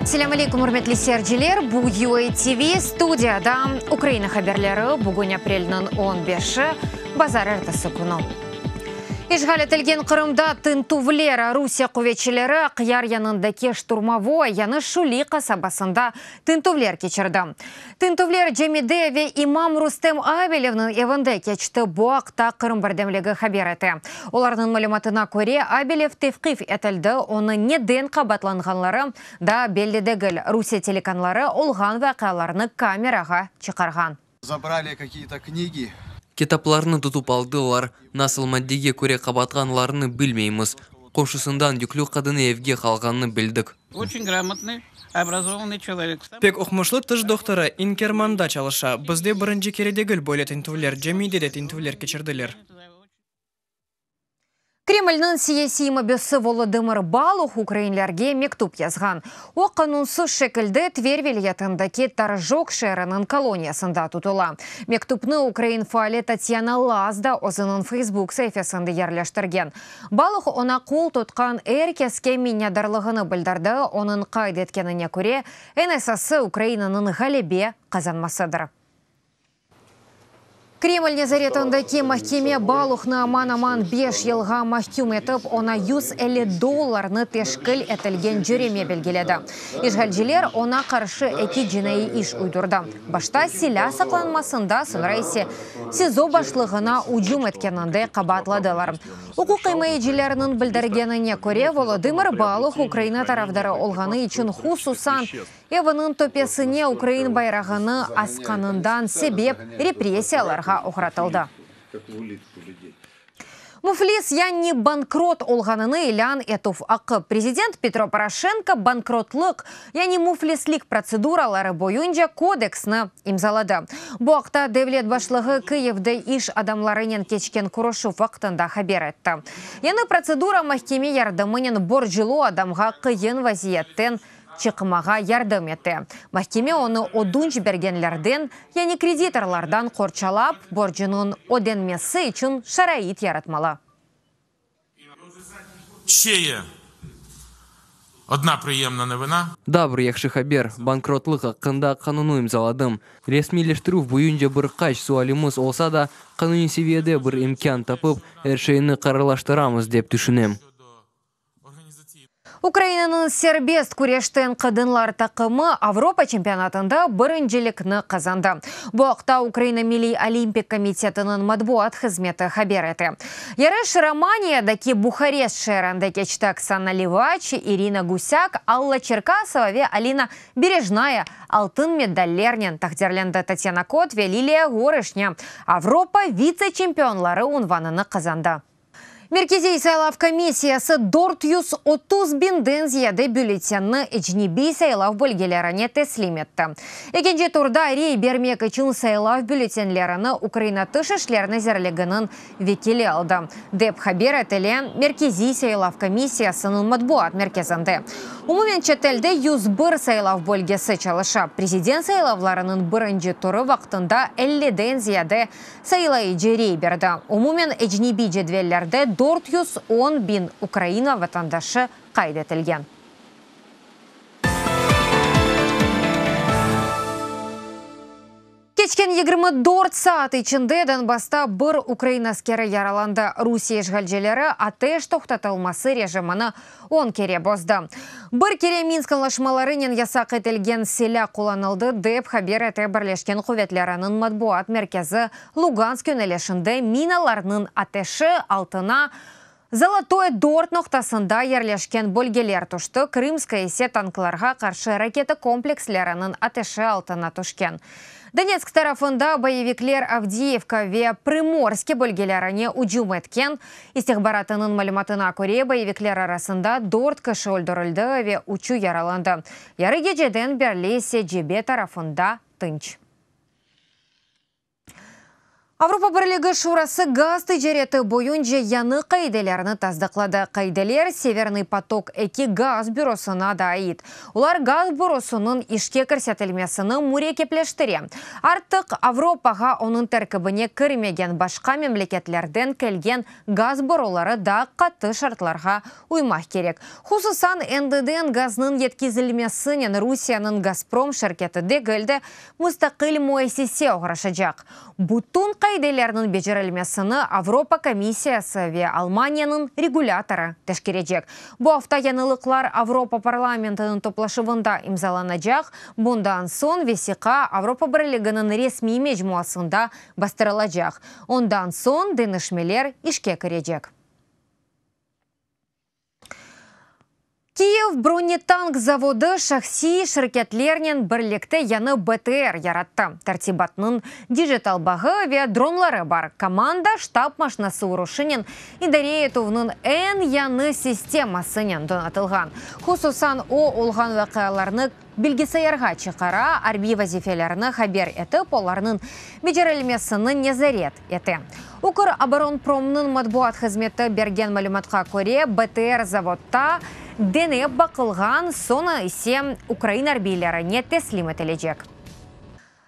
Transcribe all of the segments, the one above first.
Selâm aleyküm, ürmetli seyirciler! Bu UATV, studiyada Ukraina haberleri, bugün aprelniñ on beşi, bazarertesi künü. İşğal etilgen Qırımda tintüvler, Rusiye quvetçileri Aqyar yanındaki Şturmovoye, yañı Şüli qasabasında tintüvler keçirdi. Tintüvler camide ve imam Rustem Abelevniñ evinde keçti. Bu aqta Qırım birdemligi haber ete. Olarnıñ malümatına köre, Abelev tevqif etildi, onı neden qabaatlanğanları daa belli degil. Rusiye telekanları olğan vaqialarnı kamerağa çıqarğan. Zabrali kakiye-to knigi. Kitaplarnı tutıp aldılar. Nasıl maddege köre qabaatlanğanlarını bilmeymiz. Qomşusından yüklü qadını evge qalğanını bildik. Oçün gramotnıy, obrazovannıy çelovek. Pek oqumışlı tış dohtorı, İnkermanda çalışa. Bizde birinci kere degil böyle tintüvler, camide de tintüvler keçirdiler. Kremlniñ siyasiy mabüsi Volodımır Baluh ukrainlerge mektüp yazğan. O, qanunsız şekilde Tver vilâyetindeki Torjok şeeriniñ koloniyasında tutula. Mektüpni ukrain faali Tatyana Lazda özüniñ Facebook saifesinde yerleştirgen. Baluh oña qol tutqan er keske minnetdarlığını bildirdi, onıñ qayd etkenine köre, eñ esası Ukrainanıñ ğalebe qazanmasıdır. Kreml nezaretindeki mahkeme Baluhnı aman-aman beş yılğa mahküm etip, oña 150 dollarnı teşkil etilgen cöreme belgiledi. İşğalciler oña qarşı eki cinaiy iş uydurdı, başta silâ saqlanmasında, soñra ise SİZO başlığına ücüm etkeninde qabaatladılar. Uquqimayecilerniñ bildirgenine köre, Volodımır Baluh Ukraina tarafdarı olğanı içün, hususan, eviniñ töpesine ukrain bayrağını asqanından sebep repressiyalarğa oğratıldı. Müflis, yani bankrot olğanını ilân etüv aqqı. Prezident Petro Poroşenko bankrotlıq, yani müflislik protseduraları boyunca kodeksni imzaladı. Bu aqta devlet başlığı Kıyivde iş adamlarınen keçken körüşüv vaqtında haber etti. Yañı protsedura mahkeme yardımınen borclu adamğa qıyın vaziyetten çıqmağa yardım ete. Mahkeme onı ödünç bergenlerden, yani kreditorlardan qorçalap, borcunıñ ödenmesi içün şarait yaratmalı. Şe odna prıyemna novına. Daa bir yahşı haber, bankrotlıq aqqında qanunı imzaladım. Resmiyleştirüv boyunca bir qaç sualimiz olsa da, qanuniy seviyede bir imkân tapıp, er şeyni qararlaştıramız, dep tüşünem. Ukrainanıñ serbest küreşten qadınlar taqımı Avropa çempionatında birincilikni qazandı. Bu aqta Ukraina Milliy olimpik komitetiniñ matbuat hızmeti haber ete. Yarış Romaniyadaki Buharest şeerinde keçti. Oksana Livaç, İrina Gusâk, Alla Çerkasova ve Alina Berejnaya altın medallernen taqdirlendi. Tatyana Kot ve Liliya Ğorışnâ Avropa vitse-çempionları unvanını qazandı. Merkeziy saylav komissiyası 430 biñden ziyade bülletenni ecnebiy saylav bölgelerine teslim etti. Ekinci turda rey bermek içün saylav bülletenlerini Ukraina Tış işler nazirliginiñ vekili aldı, dep haber etile Merkeziy saylav komissiyasınıñ matbuat merkezinde. Umumen çetelde 101 saylav bölgesi çalışa. Prezident saylavlarınıñ birinci turı vaqtında elliden ziyade Saylayıcı rey berdi. Umumen ecnebiy cedvellerde 410 biñ Ukraina vatandaşı qayd etilgen. Keçken 24 saat içinde Donbassta bir ukrain askeri yaralandı. Rusiye işğalcileri ateş toqtatılması rejimini on kere bozdı. Bir kere Minsk añlaşmalarınen yasaq etilgen silâ qullanıldı, dep haber ete Birleşken quvetleriniñ matbuat merkezi Lugansk yönelişinde minalarnıñ ateşi altına Zolotoye dört noqtasında yerleşken bölgeler tüşti, Krımskaya ise tanklarğa qarşı raketa kompleksleriniñ ateşi altına tüşken. Donetsk tarafında boyevikler Avdiyivka ve Prımorske bölgelerine ücüm etken. İstihbaratınıñ malümatına köre, boyevikler arasında dört kişi öldürildi ve üçü yaralandı. Yarı geceden berli ise cebe tarafında tınç. Avropa Birligi Şurası gaz ticareti boyunca yañı qaidelerni tasdıqladı. Qaideler Severnıy potok eki gaz bürosına da ait. Olar gaz borusınıñ işke kirsetilmesini mürekkepleştire. Artıq Avropağa onıñ terkibine kirmegen başqa memleketlerden kelgen gaz boruları da qattı şartlarğa uymaq kerek. Hususan, endiden gaznıñ yetkizilmesinen Rusiyeniñ Gazprom şirketi degil de, mustaqil müessise oğraşacaq. Bütün qaidelerniñ becerilmesini Avropa komissiyası ve Almaniyanıñ regulâtorı teşkerecek. Bu afta yañılıqlar Avropa parlamentiniñ toplaşuvında imzalanacaq, bundan soñ vesiqa Avropa Birliginiñ resmiy mecmuasında bastırılacaq. Ondan soñ deñişmeler işke kirecek. Kiyev bronetank zavodı şahsiy şirketlernen birlikte yañı BTR yarattı. Tertibatnıñ dijital bağı ve dronları bar. Komanda ştab maşinası uruşınen idare etüvniñ eñ yañı sistemasınen donatılğan. Hususan, o, olğan vaqialarnı bilgisayarğa çıqara, arbiy vazifelerni haber etip, olarnıñ becerilmesini nezaret ete. Ukroboronpromnıñ matbuat hızmeti bergen malümatqa köre, BTR zavodda denep baqılğan, soñra ise ukrain arbiylerine teslim etilecek.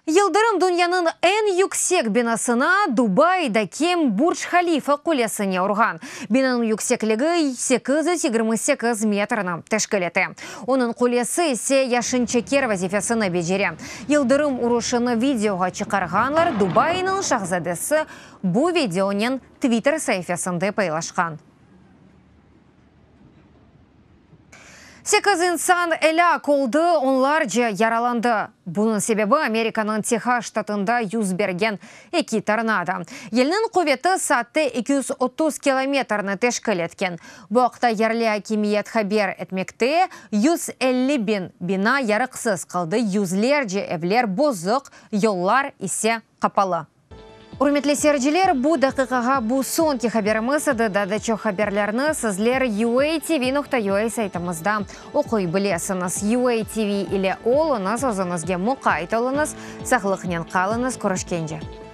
Yıldırım dünyanıñ eñ yüksek binasına, Dubaidaki Burj Halifa qulesine urğan. Binanıñ yüksekligi 828 metrni teşkil ete. Onıñ qulesi ise yaşınçeker vazifesini becere. Yıldırım uruşını videoğa çıqarğanlar, Dubainiñ şahzadesi bu videonen Twitter saifesinde paylaşqan. 8 insan elâk oldı, onlarca yaralandı. Bunıñ sebebi Amerikanıñ Tehas ştatında yüz bergen eki tornado. Yelniñ quveti saatte 230 kilometrni teşkil etken. Bu aqta yerli akimiyet haber etmekte. 150 biñ bina yarıqsız qaldı, yüzlerce evler bozuq, yollar ise qapalı. Ürmetli seyirciler, bu daqiqağa bu soñki haberimiz edi. Daa da çoq haberlerni sizler UATV.UA saytımızda oquy bilesiñiz. UATV ile oluñız, özüñizge muqayt oluñız, sağlıqnen qalıñız, körüşkence.